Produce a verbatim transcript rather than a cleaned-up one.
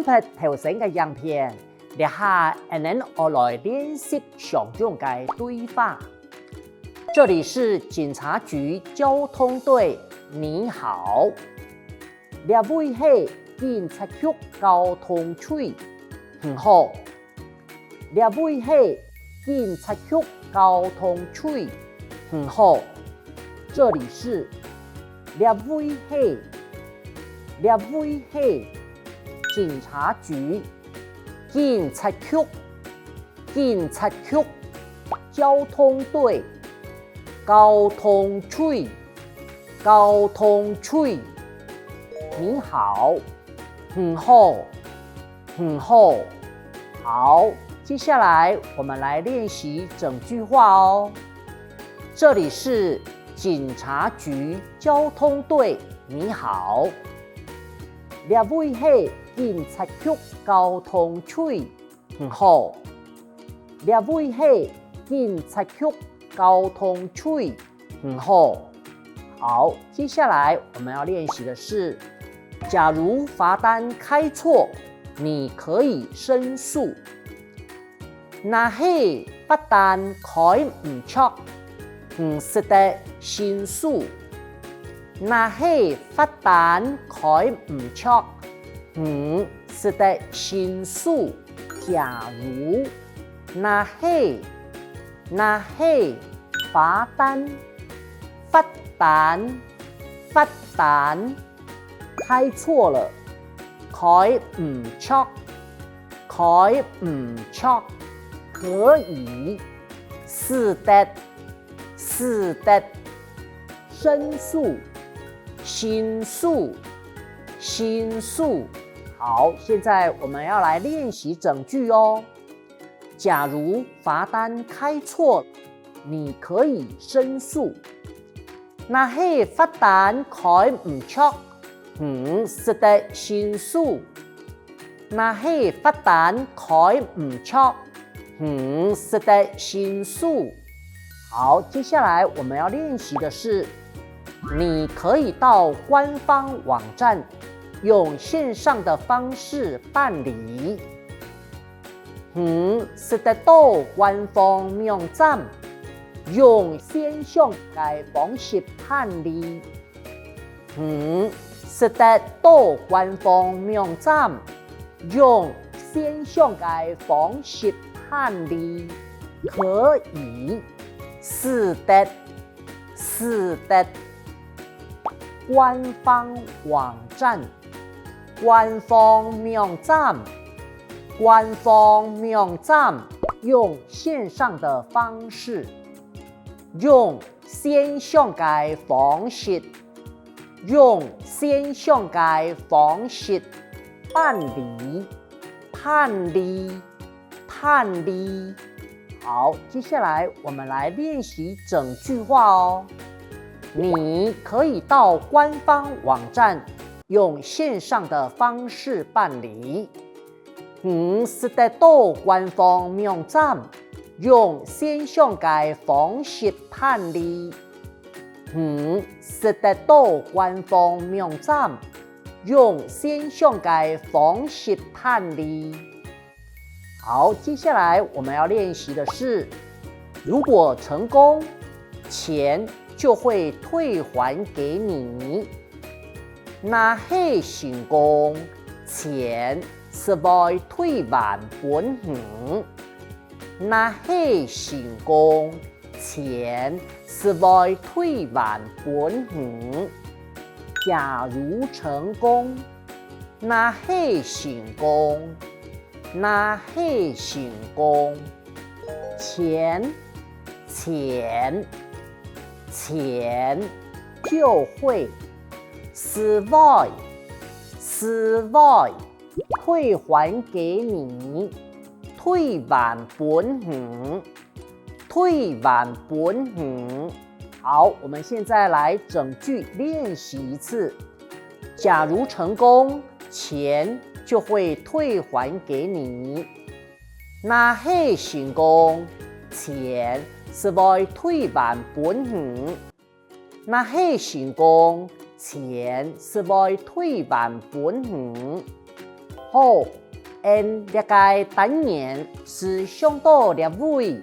看忒頭先个影片，這下𠊎等愛來練習常用个對話。這裡是警察局交通隊，你好。這位係警察局交通隊，你好。 這位係警察局交通隊，你好。這裡是，這位係，這位係警察局，警察局，警察局，交通隊，交通隊，交通隊。你好，你好，你好。好，接下來我們來練習整句話哦。這裡是警察局交通隊，你好。這位係警察局交通隊，你好。這位係警察局交通隊，你好。好，接下來我們要練習的是，假如罰單開錯，你可以申訴。若係罰單開毋著，你識得申訴。若係罰單開毋著，你識得申訴。假如，若係，若係，罰單，罰單，罰單，開錯了，開毋著，開毋著，可以，使得，使得，申訴，申訴，申訴。好，現在我們要來練習整句哦。假如罰單開錯，你可以申訴。若係罰單開毋著，你識得申訴。若係罰單開毋著，你識得申訴。好，接下來我們要練習的是，你可以到官方網站用線上的方式辦理。你識得到官方網站用線上个方式辦理。你識得到官方網站用線上个方式辦理。可以，使得，使得，官方網站，官方網站，官方網站，用線上的方式，用線上个方式，用線上个方式，辦理，辦理，辦理。好，接下來我們來練習整句話哦。你可以到官方網站用線上的方式辦理。你識得到官方網站用線上个方式辦理。你識得到官方網站用線上个方式辦理。好，接下來我們要練習的是，如果成功，錢就會退還給你。若係成功，錢就會退還分你。若係成功，錢就會退還分你。假如成功，若係成功，若係成功，錢，錢，錢，就會，就會，就會，退還給你，退還分你，退還分你。好，我們現在來整句練習一次。假如成功，錢就會退還給你。若係成功，錢就會退還分你。若係成功，錢就會退還分你。好，𫣆這个單元就上到這位。